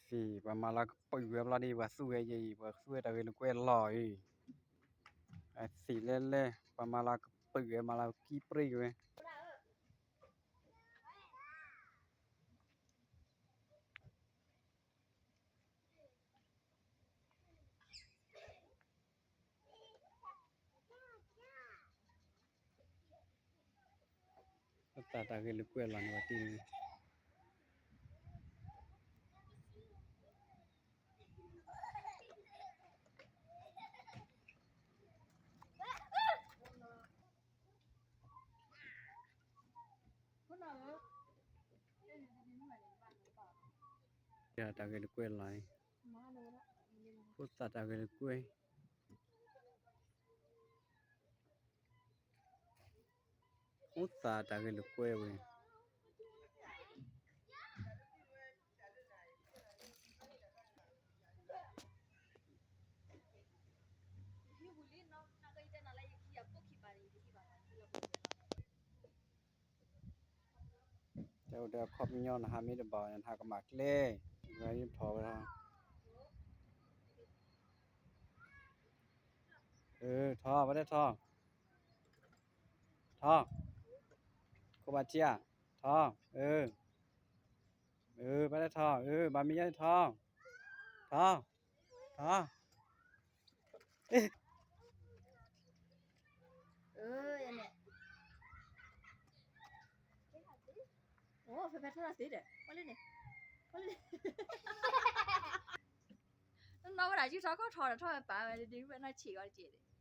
သ့ၣ် ပှၤမၤလီၤကပုာ်ဝဲဘျီဒ် ပှၤသူၣ်ဝဲယဲအံၤ ပှၤသူၣ်ဝဲတၢ်ဂဲၤလိာ်ကွဲလီၤအံၤ, အသ့ၣ်လဲၣ်လဲၣ် ပှၤမၤလီၤကပုာ်ဝဲ မၤလီၤကံပြ့ဝဲ သးတၢ်ဂဲၤလိာ်ကွဲလီၤန့ၣ် ပှၤတ့ၢ်န့ၣ် တၢ်ဂဲၤလိာ်ကွဲလီၤ, ဖိသၣ်တၢ်ဂဲၤလိာ်ကွဲ, ဖိသၣ်တၢ်ဂဲၤလိာ်ကွဲဝဲ တဲဝဲဒၣ်ခီပညီနဟးမ့ၢ်တဘၣ် နဟးကမၣ်ကျဲ, ယထီၣ်ဝဲဒၣ်, ထီၣ် ဘၣ်တဲထီၣ်, ထီၣ်, ခိၣ်ဘၣ်ထံဧါ, ထီၣ်, ဘၣ်တဲထီၣ်, ဘၣ်မ့ၢ်ယါန့ၣ်ထီၣ်, ထီၣ်, ထီၣ်. အိၣ် ဖဲဖဲထီၣ်သ့ဒီး ပှၤလၢန့ၣ် ပှၤလၢန့ၣ် နီၢ်ဝဲဒၣ် ယုၢ်ထီၣ်ကီၢ်ထီၣ်ဒီး ထီၣ်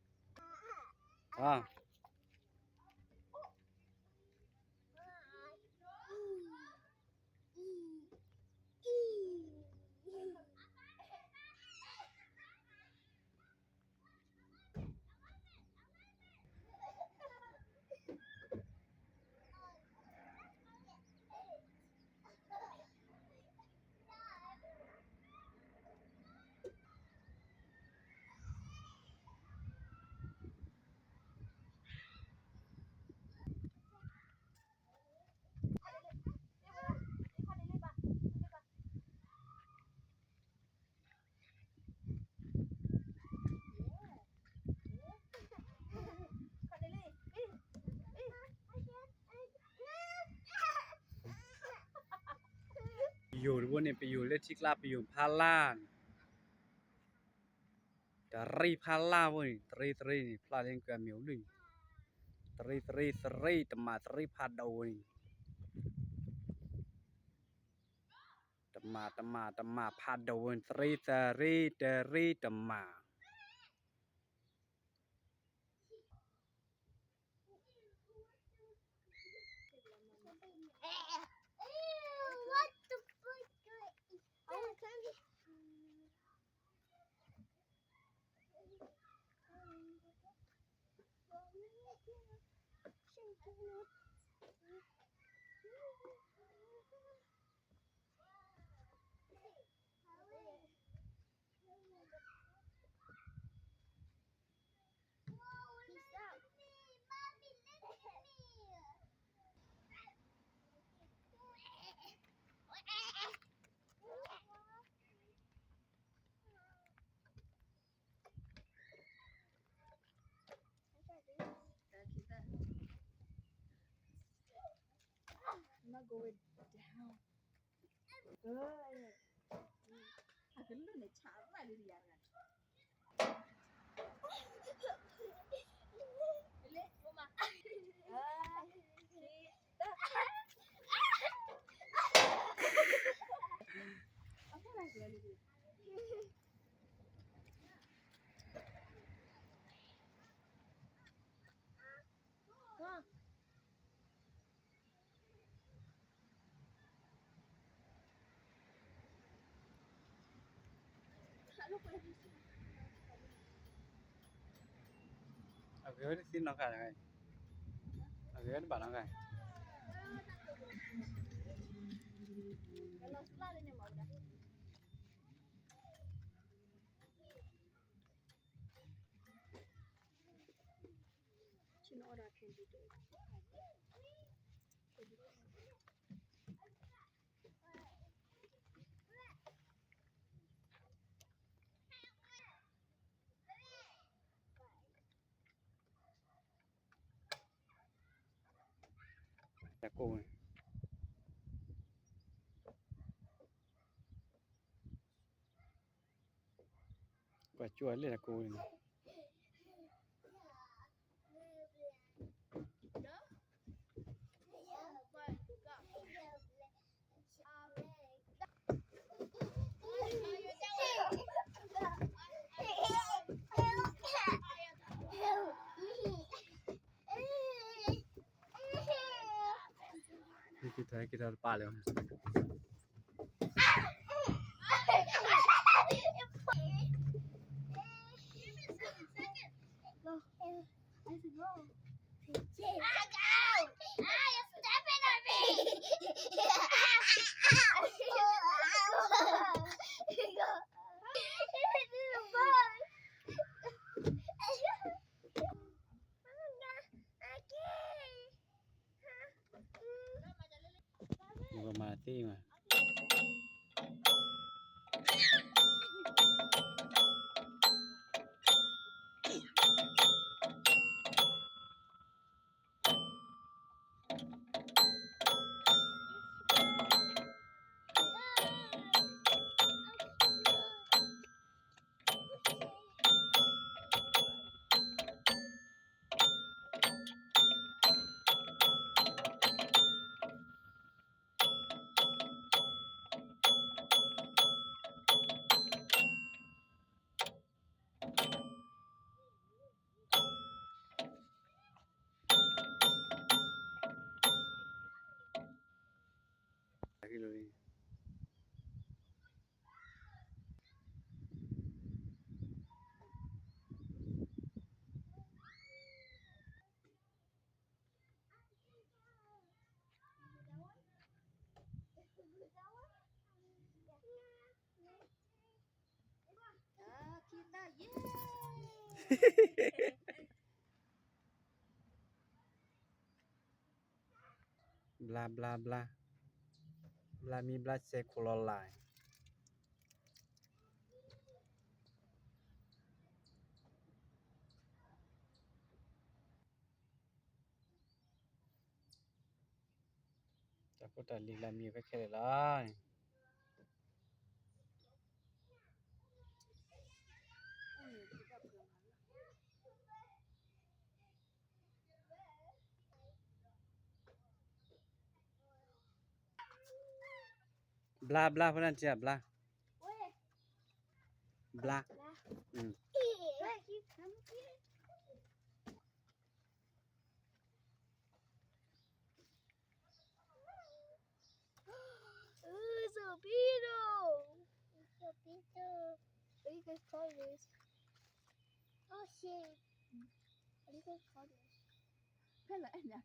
ဝဲပာ်ဝဲဒ်ဝဲနီၢ်ဆံးဂီၤတက့ၢ်န့ၣ် ပယိၤတဘိန့ၣ် ပယိၤလၢထံကျါ ပယိၤဖးလၢ်န့ၣ် တရံးဖးလၢ်ဖိန့ၣ် တရံးတရံးန့ၣ် ဖျါလၢကမ့ၢ်အိၣ်လၢ တရံးတရံးတရံး တမၤတရံးဖးဒိၣ်ဝဲန့ၣ် တမၤတမၤတမၤ ဖးဒိၣ်ဝဲန့ၣ် တရံးတရံးတရံးတမၤ I'm not going down. အကလုၢ်န့ၣ် ဆးရၣ်လံယၤရၣ် လၢ မမ လၢ လၢ လၢ အဂ့ၤဝဲတသ့နီတဂၤ, အဂ့ၤဝဲတဘၣ်နီတဂၤ. တၢ်ကိၢ်ဝဲ, ကွၢ်ကၠိလၢတၢ်ကိၢ်ဝဲန့ၣ်. က့ၤထီၣ် က့ၤထီၣ်တပာ်လၢၤ. You're stepping on me! Blah, blah, blah. Blah me, blah se, kololai. Tapo tali la me, blah. Blah, blah, puna tia, blah. Blah. Blah. Mm. Ooh, it's a beetle. It's a beetle. What do you guys call this? Oh, shit. What do you guys call this? What do you guys,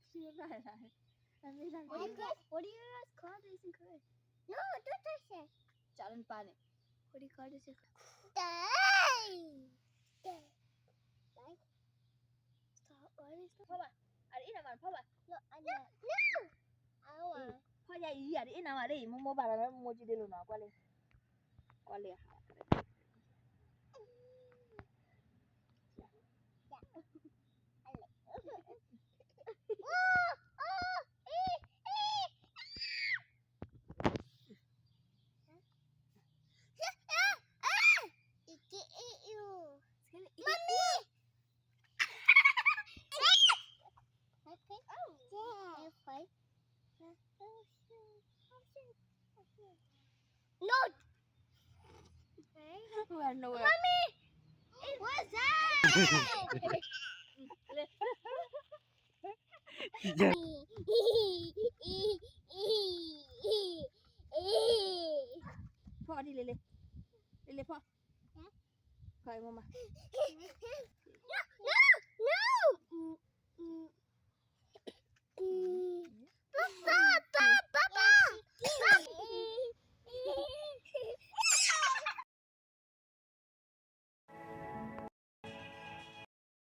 what do you guys call this in Korean? No, don't touch it. What do you call this in Korean? Stop. What is that? Papa, are you eating one? Papa. No, I'm not. No. I want. Papa, yeah, yeah, are you eating one? Mo mo ba la mo ji de lo na kwa le. Kwa le. Mommy! No. Mommy! What's that? Papa, đi, Lily. Lily, Papa. ခီအံၤမ့ၢ်မး, န